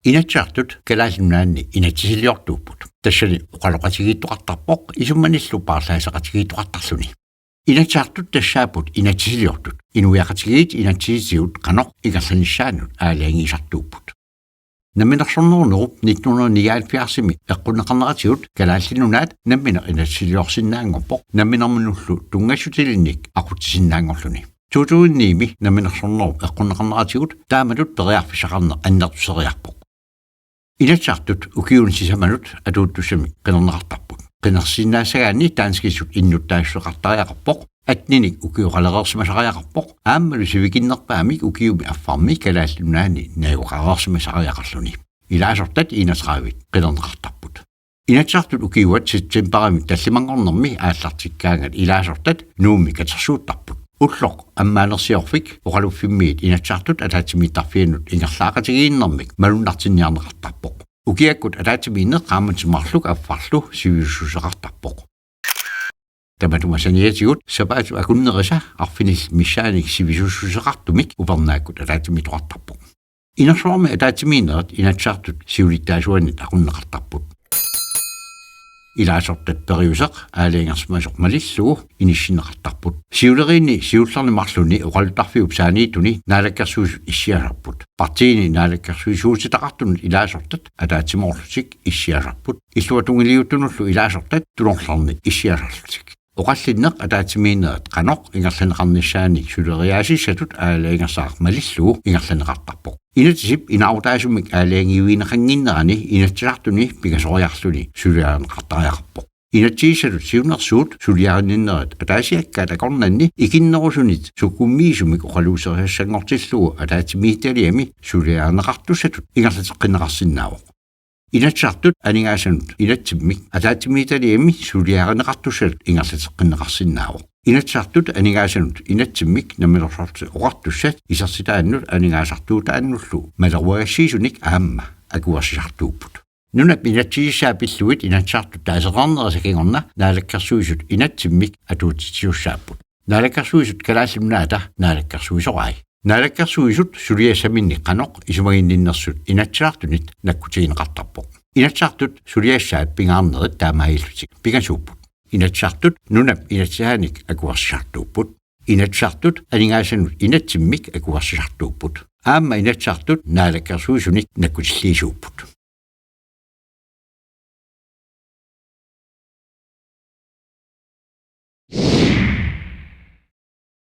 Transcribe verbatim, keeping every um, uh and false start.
Inatsisartut Kalaallit Nunaanni inatsisiliortuupput. Tassani oqaloqatigiittoqartarpoq isumanillu paarlaasseqatigiittoqartarluni. Inatsisartut tassaapput inatsisiliortut. Inuiaqatigiit inatsisitigut qanoq ingerlanissaannut aalajangiisartuupput. Namminersornerup nitten hundrede nioghalvfjerdsimi eqqunneqarneratigut Kalaallit Nunaat nammineq inatsisiliorsinnaanngorpoq namminerminullu tunngassutilinnik aqutsisinnaanngorluni. To tusind ni-mi namminersornerup eqqunneqarneratigut taamatut periarfissaqarneq annertuseriarpoq. Inatsisartut ukiuni sisamanut atuuttussamik qinerneqartarput. Qinersisinnaagaanni danskisut innuttaassuseqartariaqarpoq, atten-inik ukioqalereersimasariaqarpoq, aammalu sivikinnerpaamik ukiumi affarmi Kalaallit Nunaanni najugaqareersimasariaqarluni. Ilaasortat enogtredive qinerneqartarput. Inatsisartut ukiuat septembarimi tallimanngornermi aallartikkaangat ilaasortat Nuummi katersuuttarput. Ulloq ammaanersiorfik oqaluffimmiit Inatsisartut ataatsimiittarfiannut ingerlaaqatigiinnermik malunnartinniarneqartarpoq. Ukiakkut ataatsimiinneq qaammatit marluk affarlu sivisussuseqartarpoq. Tamatuma saniatigut sapaatip akunnerisa arfinillit missaannik sivisussuseqartumik upernaakkut ataatsimiittoqartarpoq. Inersuarmi ataatsimiinnerit Inatsisartut siulittaasuannit aqunneqartarput. Ilaasortat periuseq aalajangersimasoq malillugu inissinneqartarput. Siuleriini siullerni marlunni oqaluttarfiup saaniittuni Naalakkersuisut issiasarput. Partiini naalakkersuisuutitaqartunut ilaasortat ataatsimoorlutik issiasarput. Illuatungiliuttunullu ilaasortat tunorlerni issiasarlutik. Oqallinneq ataatsimiinnerit qanoq ingerlanneqarnissaannik suleriaasissatut aalajangersaaq malillugu ingerlanneqartarpoq. Inatsisip inaarutaasumik aalajangiuineqannginnerani Inatsisartuni pingasoriarluni suliarineqartariaqarpoq. Inatsisissatut siunnersuut suliarinninnerit ataasiakkaat akornanni ikinnerusunit sukumiisumik oqaluuserisassanngortillugu ataatsimiititaliami suliarineqartussatut ingerlateqqinneqarsinnaavoq. Inatsisartut aningaasanut inatsimmik ataatsimiititaliami suliarineqartussatut ingerlateqqinneqarsinnaavoq. Inatsisartut aningaasanut inatsimmik Namminersorlutik Oqartussat isersitaannut aningaasartuutaannullu maleruagassiisunik aamma akuersisartuupput. Nunap inatsisissaa pillugit Inatsisartut taaseqarnerisa kingorna Naalakkersuisut inatsimmik atuutitsisussaapput. Naalakkersuisut Kalaallit Nunaata naalakkersuisorai. Naalakkersuisut suliassaminnik qanoq isumaginninnersut Inatsisartunit nakkutigineqartarpoq. Inatsisartut suliassaat pingaarnerit taamaalillutik pingasuupput. Inatsisartut nunap inatsisaanik akuersisartuupput. Inatsisartut aningaasanut inatsimmik akuersisartuupput. Aamma Inatsisartut naalakkersuisunik nakkutilliisuupput.